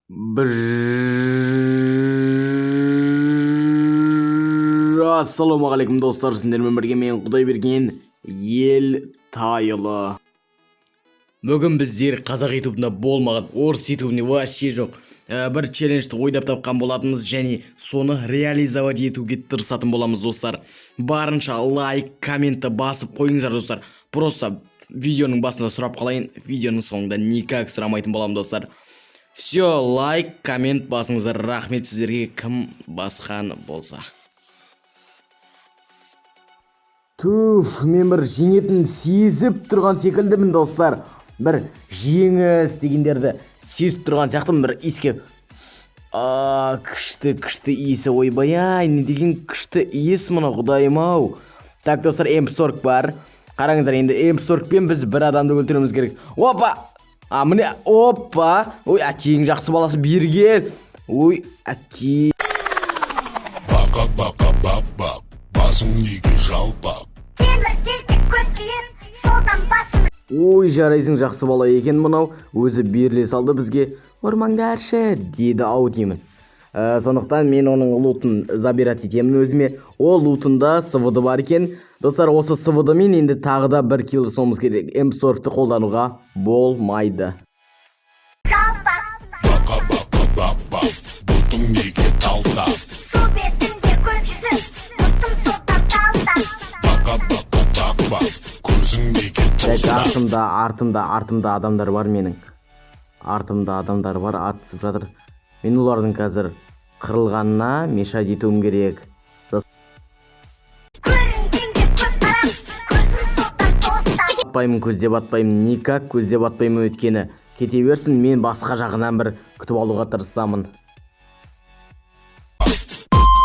Ассалаумағалейкум, достар! Сіздермен бірге мен, Құдайберген Елтайұлы. Бүгін біздер қазақ ютубында болмаған, орыс ютубында вообще жоқ бір челленджді ойлап тапқан болатынбыз және соны реализовать етуге тырысатын боламыз, достар. Барынша лайк, комментті басып қойыңыздар, достар. Просто видеоның басында сұрап қалайын, видеоның соңында никак сұрамайтын боламын, достар. Все, лайк, коммент басыңыздар. Рахмет сіздерге, кім басқан болса. Туф, мен бір жеңетін сезіп тұрған секілдімін, достар. Бір жеңіс дегендерді сезіп тұрған сияқтымын, бір иіске. А, күшті, күшті иісі, ойбай ай, не деген күшті иіс мынау, құдайым ау. Так, достар, М40 бар. Қараңыздар, енді М40 пен біз бір адамды өлтіруіміз керек. Опа! А, міне, опа! Ой, әкең жақсы баласы, бері кел. Ой, әке. Бақа, бақа, бақ, бақ, басың неге жалпақ? Темір телпек көп кием, содан басым. Ой, жарайсың, жақсы бала екен мынау. Өзі беріле салды бізге. Ұрмаңдаршы, деді ау деймін. Сондықтан мен оның лутын забирать етемін өзіме. Ол лутында СВД бар екен. Достар, осы СВД мен енді тағы да бір килл жасауымыз керек. М40-ты қолдануға болмайды. Жалпақ. Бақа, бақа, бақ, бақ, бұтың неге талтақ? Су бетінде көп жүзіп, бұтым содан талтақ. Бақа, бақа, бақ, бақ, көзің неге Так, тостақ? артымда, артымда, артымда адамдар бар менің. Артымда адамдар бар, атысып жатыр. Мен олардың қазір қырылғанына мешать етуім керек. Көрінгенге көп қарап, көзім содан тостақ. Атпаймын, көздеп атпаймын, никак көздеп атпаймын, өйткені кете берсін, мен басқа жағынан бір күтіп алуға тырысамын.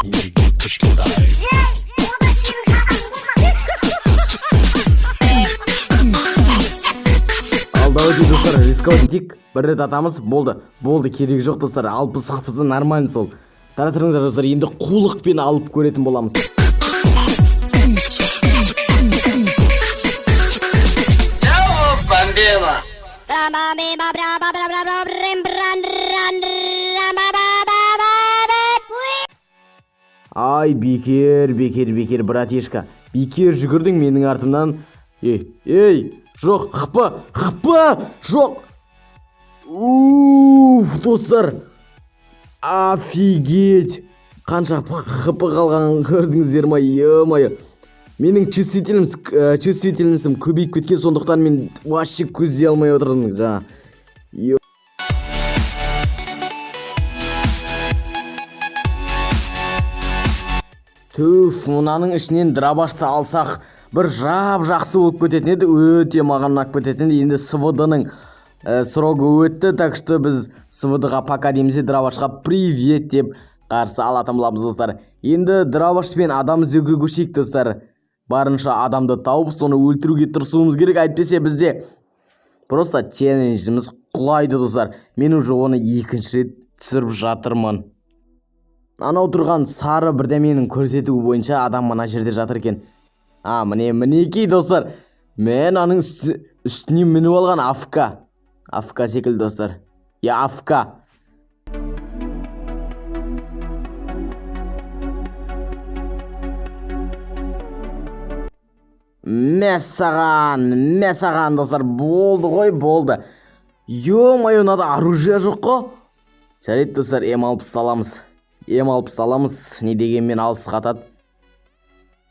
Неге кішкентай? Ей, о да сенің жағаң болмас. Ал, давайте, достар, рисковать етейік. Бір рет атамыз, болды, болды, керегі жоқ, достар. 60 хпсы нормально сол. Қара тұрыңыздар, достар, енді қулықпен алып көретін боламыз. Ciao bambino! Bra ba be ba bra ba bra bra bra brim bran ran ran ba ba ba ba ba. Ай, бекер, бекер, бекер, братишка. Бекер жүгірдің менің артымнан. Ей, ей, жоқ, хп, хп, жоқ. Уф, достар. Офигеть. Қанша хп қалғанын көрдіңіздер ма, ё-моё. Менің чувствительностьім көбейіп кеткен, сондықтан мен вообще көздей алмай отырдым жаңа. Ё. Түф, мынаның ішінен дробашты алсақ, бір жап жақсы болып кететін еді, өте маған ұнап кететін еді. Енді СВД-ның срогы өтті, так что біз СВД-ға пока дейміз де, дробашқа привет деп қарсы алатын боламыз, достар. Енді дробашпен адам іздеуге көшейік, достар. Барынша адамды тауып, соны өлтіруге тырысуымыз керек, әйтпесе бізде просто челленджіміз құлайды, достар. Мен уже оны екінші рет түсіріп жатырмын. Анау тұрған сары бірдеменің көрсетуі бойынша адам мына жерде жатыр екен. А, міне, мінекей, достар. Мен аның үстіне мініп алған АФК. АФК секілді, достар. Я АФК. Мә саған, мә саған, достар, болды ғой, болды. Ё-моё, мынада оружие жоқ қой. Жарайды, достар, М60 аламыз. М60 аламыз, не дегенмен алысқа атады.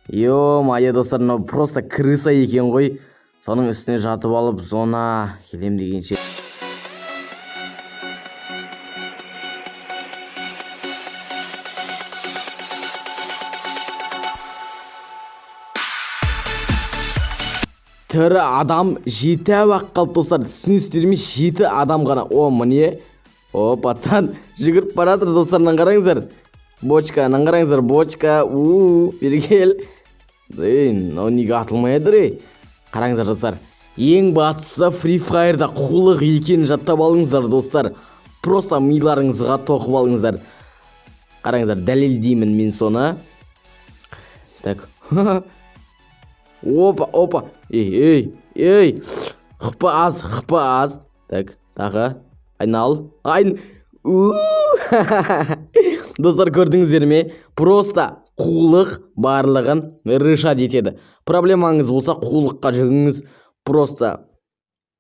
Ё-моё, достар, мынау просто крыса екен ғой. Соның үстіне жатып алып, зона келем дегенше. Тірі адам жетеу ақ қалды, достар. Түсінесіздер ме, жеті адам ғана. О, міне. О, пацан жүгіріп бара жатыр, достар, мынаны қараңыздар. Бочка, мынаны қараңыздар, бочка. У, бері кел. Ей, мынау неге атылмай жатыр, ей? Қараңыздар, достар. Ең бастысы, Free Fire'да қулық екенін жаттап алыңыздар, достар. Просто миларыңызға тоқып алыңыздар. Қараңыздар, дәлелдеймін мен соны. Так. Опа, опа. Ей, ей, ей. ХП аз, хп аз. Так, тағы. Айнал. Айн. У! Достар, көрдіңіздер ме? Просто қулық барлығын решать етеді. Проблемаңыз болса, қулыққа жүгіңіз. Просто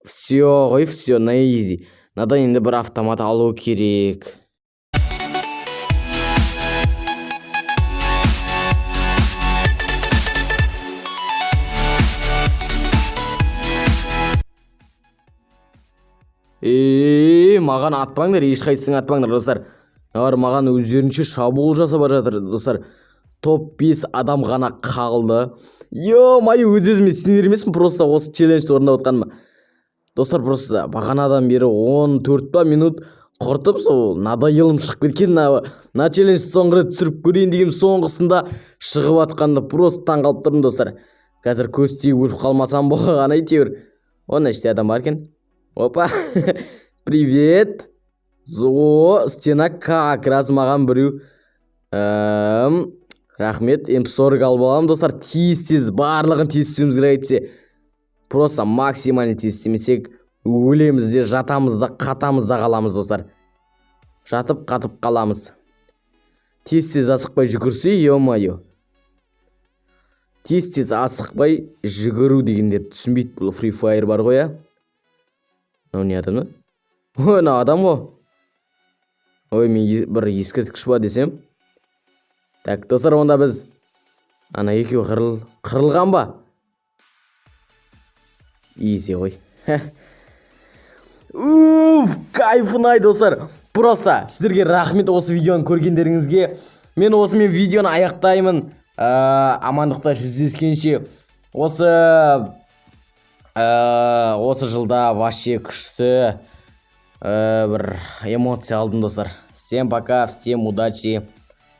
все ғой, все на изи. Надо енді бір автомат алу керек. Ей, маған атпаңдар, ешқайсың атпаңдар, достар. Олар маған өздерінше шабуыл жасап жатыр, достар. Топ 5 адам ғана қалды. Ё-моё, өз өзіме сенер емеспін, просто осы челленджді орындап отқаныма. Достар, просто бағанадан бері 14 па минут құртып, сол надоелым шығып кеткен. Мына челлендж соңғы рет түсіріп көрейін деген, соңғысында шығып жатқанда просто таң қалып тұрмын, достар. Қазір көз тиіп өліп қалмасам болғаны әйтеуір. Оның іште адам бар екен. Опа, привет. О, стена как раз маған біреу. Рахмет, М40 алып аламын, достар. Тез тез барлығын тез істеуіміз керек, әйтпесе просто максимально тез істемесек, өлеміз де, жатамыз да, қатамыз да қаламыз, достар. Жатып қатып қаламыз. Тез тез асықпай жүгірсе, ё-моё. Тез тез асықпай жүгіру дегендер түсінбейді бұл Free Fire бар ғой, иә. Мынау не адам? Ой, мынау адам ғой. Ой, мен бір ескерткіш па десем. Так, достар, онда біз ана екеуі қырылған ба? Изи ғой. Уф, кайф, достар. Просто сіздерге рахмет осы видеоны көргендеріңізге. Мен осымен видеоны аяқтаймын. Амандықта жүздескенше. Осы жылда вообще күшті бір эмоция алдым, достар. Всем пока, всем удачи.